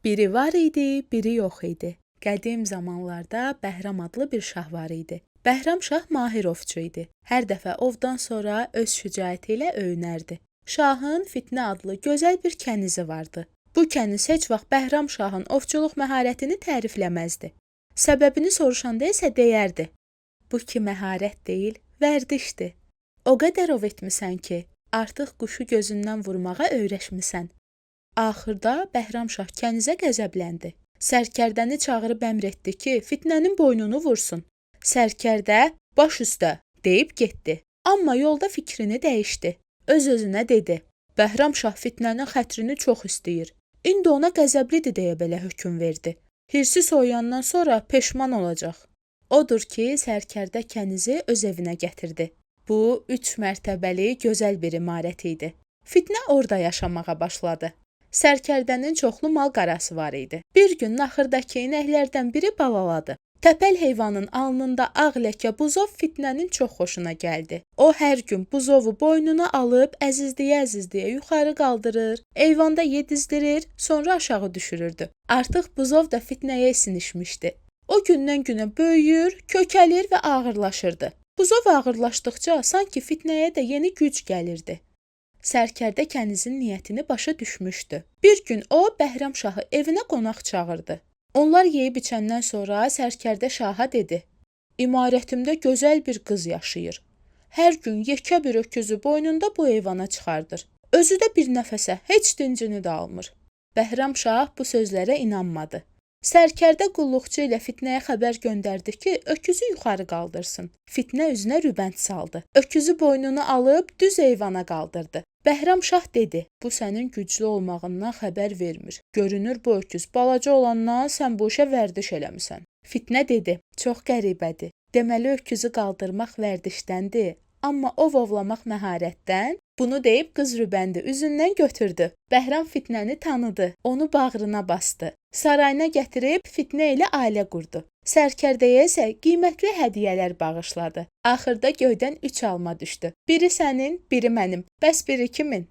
Biri var idi, biri yox idi. Qədim zamanlarda Bəhram adlı bir şah var idi. Bəhram şah mahir ovçu idi. Hər dəfə ovdan sonra öz şücaəti ilə öyünərdi. Şahın Fitnə adlı gözəl bir kənizi vardı. Bu kəniz heç vaxt Bəhram şahın ovçuluq məharətini tərifləməzdi. Səbəbini soruşanda isə deyərdi: "Bu ki məharət deyil, vərdişdir. O qədər ov etmisən ki, artıq quşu gözündən vurmağa öyrəşmisən." Axırda Bəhram şah kənizə qəzəbləndi. Sərkərdəni çağırıb əmr etdi ki, Fitnənin boynunu vursun. Sərkərdə baş üstə deyib getdi. Amma yolda fikrini dəyişdi. Öz-özünə dedi: Bəhram şah Fitnənin xətrini çox istəyir. İndi ona qəzəblidir deyə belə hökm verdi. Hirsi soyuyandan sonra peşman olacaq. Odur ki, sərkərdə kənizi öz evinə gətirdi. Bu 3 mərtəbəli gözəl bir imarət idi. Fitnə orada yaşamağa başladı. Sərkərdənin çoxlu mal-qarası var idi. Bir gün naxırdakı inəklərdən biri balaladı. Təpəl heyvanın alnında ağ ləkə buzov Fitnənin çox xoşuna gəldi. O hər gün buzovu boynuna alıb əzizləyə-əzizləyə yuxarı qaldırır, eyvanda yedizdirir, sonra aşağı düşürürdü. Artıq buzov da Fitnəyə isinişmişdi. O gündən günə böyüyür, kökəlir və ağırlaşırdı. Buzov ağırlaşdıqca sanki Fitnəyə də yeni güc gəlirdi. Sərkərdə kənizin niyyətini başa düşmüşdü. Bir gün o Bəhram şahı evinə qonaq çağırdı. Onlar yeyib içəndən sonra sərkərdə şaha dedi: "İmarətimdə gözəl bir qız yaşayır. Hər gün yekə bir öküzü boynunda bu eyvana çıxardır. Özü də bir nəfəsə heç dincini də almır." Bəhram şah bu sözlərə inanmadı. Sərkərdə qulluqçu ilə Fitnəyə xəbər göndərdi ki, öküzü yuxarı qaldırsın. Fitnə üzünə rübənd saldı. Öküzü boynuna alıb düz eyvana qaldırdı. Bəhram şah dedi: "Bu sənin güclü olmağından xəbər vermir. Görünür bu öküz balaca olandan sən bu işə vərdiş eləmisən." Fitnə dedi: "Çox qəribədir. Deməli öküzü qaldırmaq vərdişdəndir, amma ov ovlamaq məharətdən." Bunu deyib qız rübəndi üzündən götürdü. Bəhram Fitnəni tanıdı, onu bağrına basdı. Sarayına gətirib Fitnə ilə ailə qurdu. Sərkərdəyə isə qiymətli hədiyyələr bağışladı. Axırda göydən 3 alma düşdü. Biri sənin, biri mənim. Bəs biri kimin?